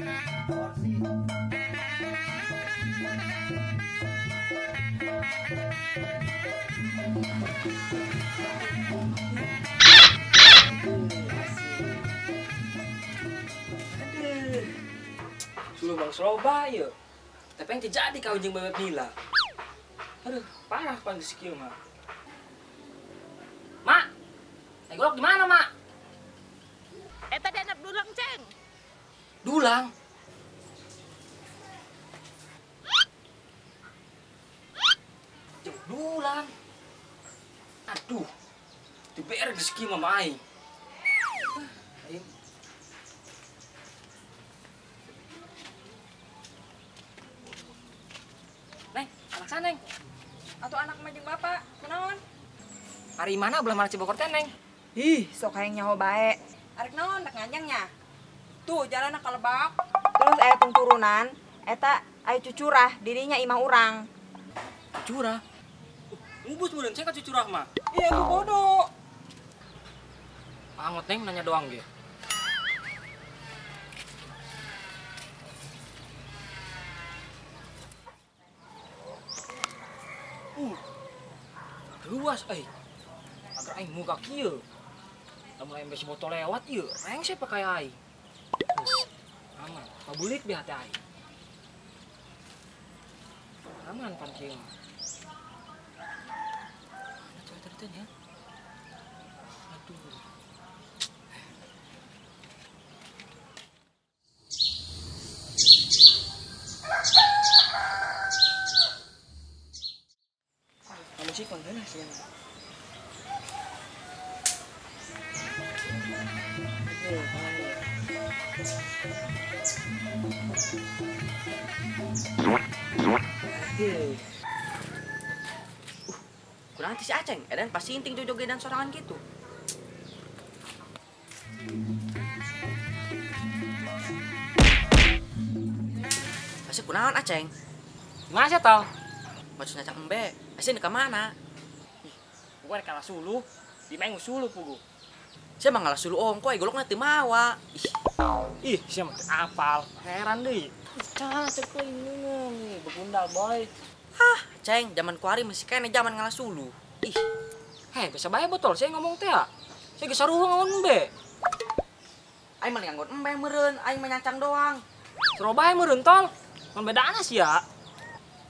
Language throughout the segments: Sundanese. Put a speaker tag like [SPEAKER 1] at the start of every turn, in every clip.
[SPEAKER 1] Aduh. Suluh Bang Surabaya. Tapi yang terjadi kau jeung bebek Nila. Aduh, parah pan geus kieu mah. Mak. Ai golok di mana, Mak?
[SPEAKER 2] Eta di anak dulang, Ceng.
[SPEAKER 1] Dulang? Jeung dulang. Aduh. Dibeer geus kieu mah aing. Aing. Neng, anak sana, Neng.
[SPEAKER 3] Atau anak mah jeung bapak, kunaon?
[SPEAKER 1] Ari mana belah mana Cibokor teh, Neng?
[SPEAKER 3] Ih, sok hayang nyaho bae. Arek naon rek nganjangnya? Tuh, jalanna ka lebak. Terus aya tungturunan, eta aya cucurah dirinya imah urang.
[SPEAKER 1] Cucurah? Ngubus meureun cek ka cucurah mah.
[SPEAKER 3] Iya, lu bodoh.
[SPEAKER 1] Angot, Neng, nanya doang ge. Luas euy. Agar aing muka kieu. Lamun aing besi botol lewat ieu, rengse pakai aing. Aman, pabulik bi hati aing. Aman pan kieu mah. Mana tuh eta teh nya? Aduh. Musik mangga sih.
[SPEAKER 4] Kurang si Aceng, edan pasti inting jojogedan sorangan gitu. Pasti kunaon Aceng?
[SPEAKER 1] Gimana sih tau?
[SPEAKER 4] Maksudnya cak embe, pasti ke mana?
[SPEAKER 1] Ih, gua rek kalah suluh, di main suluh pugu.
[SPEAKER 4] Saya mah ngalah suluh ongko, golokna teu mawa. Ih,
[SPEAKER 1] ih, sia mah teu apal, heran deui. Cah, cek ini begundal boy.
[SPEAKER 4] Hah, Ceng, zaman kuari masih kene zaman ngalah suluh. Ih,
[SPEAKER 1] heh, bisa bae botol, saya ngomong teh ya. Saya geus sarua ngomong embe.
[SPEAKER 4] Aing mah nganggon embe meureun, aing mah nyancang doang.
[SPEAKER 1] Seru bae meureun tol. Mun bedana sih ya.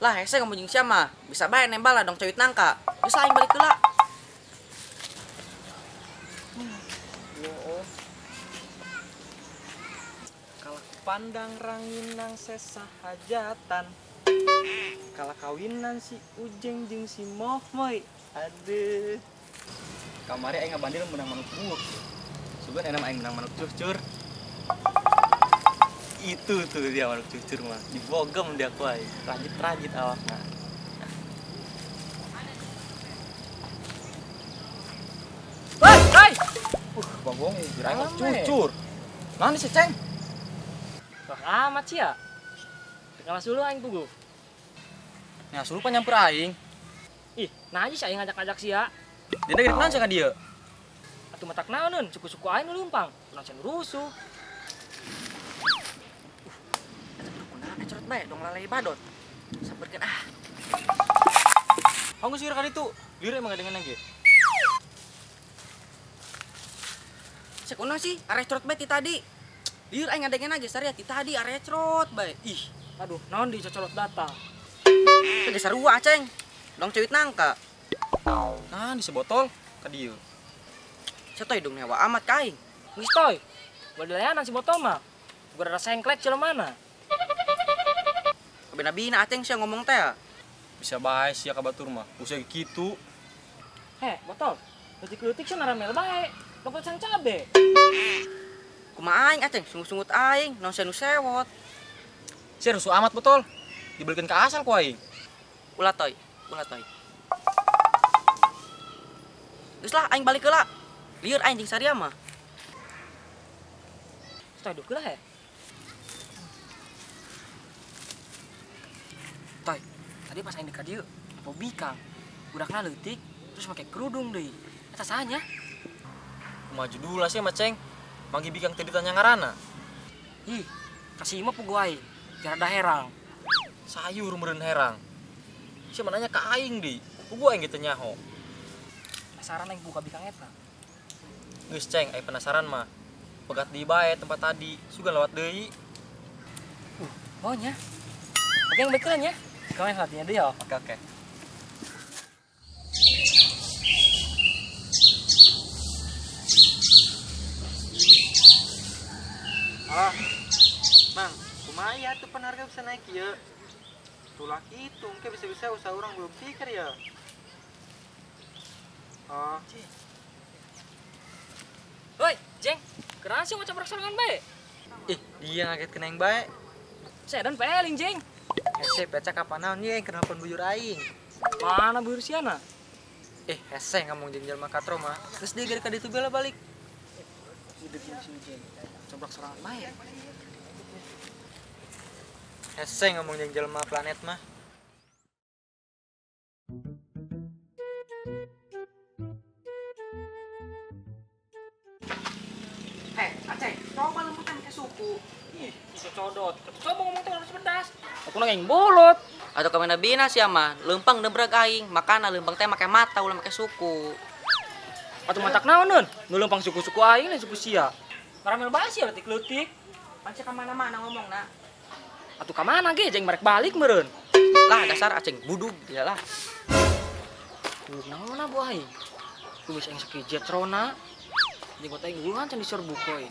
[SPEAKER 4] Lah, hese ngomong jeung sia mah, bisa bae nembal lah dong cewit nangka. Bisa aing balik heula.
[SPEAKER 5] Kalah pandang ranginang sesah hajatan. Kalah kawinan si Ujeng jeung si Mohmoy. Aduh. Kamari aing ngabandil menang manuk buuk. Sugan enak aing menang manuk cucur. Itu tuh dia manuk cucur mah. Dibogem dia ku aing. Rajit-rajit awakna.
[SPEAKER 1] Hei, hei.
[SPEAKER 5] Bagong kirain cucur. Mana sih, Ceng?
[SPEAKER 1] Wah, amat sih ya. Kalah suluh aing pugu.
[SPEAKER 5] Nah, suluh pan nyamper aing.
[SPEAKER 1] Ih, nah aja sih aing ngajak-ngajak sia.
[SPEAKER 5] Dia gede naon ka dieu?
[SPEAKER 1] Atuh matak naoneun, suku-suku aing nu leumpang. Ulah cenah rusuh.
[SPEAKER 4] Eta kunaon cerot bae dong lalai badot. Samperkeun ah.
[SPEAKER 5] Aku sih ka ditu. Lieur emang ngadengeun ge.
[SPEAKER 4] Cek kunaon sih area cerot bae ti tadi. Lieur aing ngadengeun ge saria ti tadi area cerot bae. Ih,
[SPEAKER 1] aduh, naon dicocolot data.
[SPEAKER 4] Geus sarua, Ceng. Dong cewit nangka.
[SPEAKER 5] Nah, di sebotol ka dieu.
[SPEAKER 4] Setoy dong nyawa amat ka aing.
[SPEAKER 1] Geus toy. Badalayanan si botol mah. Gua rada sengklek mana.
[SPEAKER 4] Kabina-bina Aceng sia ngomong teh.
[SPEAKER 5] Bisa bae sia ka batur mah. Usia kitu.
[SPEAKER 1] Heh, botol. Leutik-leutik sia naramel bae. Lokot sang cabe.
[SPEAKER 4] Kumaha aing Aceng, sungut-sungut aing, naon sia nu sewot.
[SPEAKER 5] Sia rusuh amat botol. Dibelikeun ka asal ku aing.
[SPEAKER 4] Ulah toy, ulah toy. Geus lah aing balik heula. Lieur aing jeung saria mah.
[SPEAKER 1] Toy duk heula he. Toy, tadi pas aing ka dieu, apa bikang. Budakna leutik, terus make kerudung deui. Eta saha nya?
[SPEAKER 5] Kumaha judulna sih mah, Ceng? Manggi bikang teh ditanya ngaranna.
[SPEAKER 1] Ih, Kasih mah pugu aing, jarada herang.
[SPEAKER 5] Sayur meureun herang. Sia mah nanya ka aing di. Pugu aing ge teu nyaho.
[SPEAKER 1] Penasaran aing buka bikang eta.
[SPEAKER 5] Geus ceng, aing penasaran mah. Pegat di bae tempat tadi, sugan lewat deui.
[SPEAKER 1] Oh nya. Oke, yang bekelan ya. Kau yang hatinya dia.
[SPEAKER 5] Oke, oke.
[SPEAKER 6] Ah, Mang, kumaha ya tuh pan harga bisa naik ya? Tulak itu, engke bisa-bisa usaha orang belum pikir ya. Oh.
[SPEAKER 1] Woi, Jeng, kenapa sih mau campur sorangan bae?
[SPEAKER 6] Ih, dia ngaget kena yang bae.
[SPEAKER 1] Saya dan peling, Jeng.
[SPEAKER 6] Hese, pecak kapan naon ye, kenapa buyur aing?
[SPEAKER 1] Mana buyur siana?
[SPEAKER 6] Eh, hese ngomong jeung jelema katro mah. Terus dia gara-gara ditu bela balik.
[SPEAKER 1] Hidup sini, Jeng. Coblak sorangan bae.
[SPEAKER 6] Hese ngomong jeung jelema planet mah.
[SPEAKER 4] Aceh, coba lembutan ke suku.
[SPEAKER 1] Ih, bisa codot. Coba ngomong teh harus pedas. Aku nang bolot.
[SPEAKER 4] Atau kemana bina sih mah, lempang debreg aing, makana lempang teh make mata ulah make suku.
[SPEAKER 1] Atuh matak naon neun? Nu lempang suku-suku aing lain suku sia. Ngaramel bae sia leutik-leutik.
[SPEAKER 4] Panca ka mana-mana ngomong na.
[SPEAKER 1] Atuh ka mana ge jeung merek balik meureun.
[SPEAKER 4] Lah dasar aceng budug dia lah.
[SPEAKER 1] Budug naon bu aing? Kumis aing sakijet rona. Jeung aing ulungan can diserbu koe.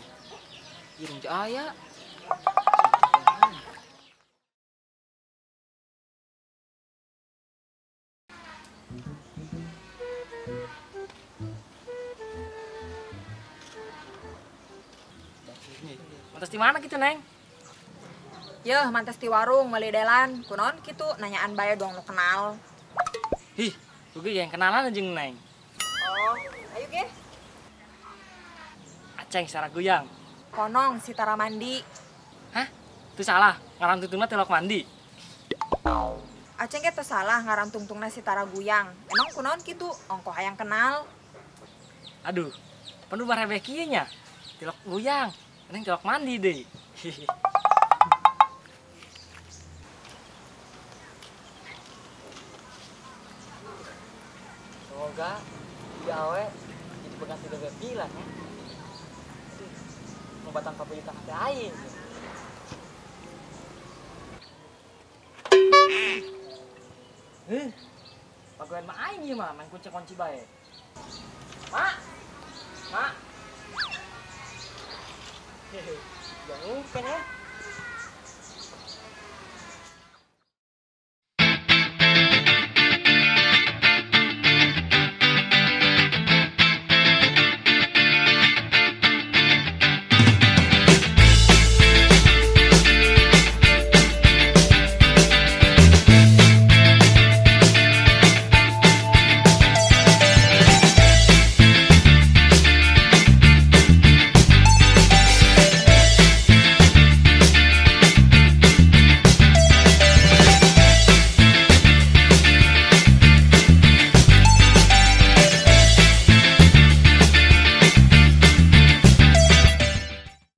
[SPEAKER 1] Irung aya. Mantas di mana gitu, Neng?
[SPEAKER 3] Yeuh, mantas di warung meuli delan. Kunaon kitu nanyaan bae dong nu kenal.
[SPEAKER 1] Hih, rugi yang kenalan jeung Neng.
[SPEAKER 3] Oh, ayo ge.
[SPEAKER 1] Aceng secara guyang.
[SPEAKER 3] Konong si Tara mandi.
[SPEAKER 1] Hah? Itu salah, ngaran tungtungna tilok mandi.
[SPEAKER 3] Aceng ge teu salah ngaran tungtungna si Tara guyang. Emang kunaon kitu? Ongkoh hayang kenal.
[SPEAKER 1] Aduh, penuh barebeh kieu nya. Tilok guyang, Neng tilok mandi deui. Semoga gawe jadi pengganti bebek bilang ya. Ngobatang kabuyutan hati aing. Pagawean mah aing ieu mah main kunci-kunci bae. Mak. Mak. Hehe. Jangan ya.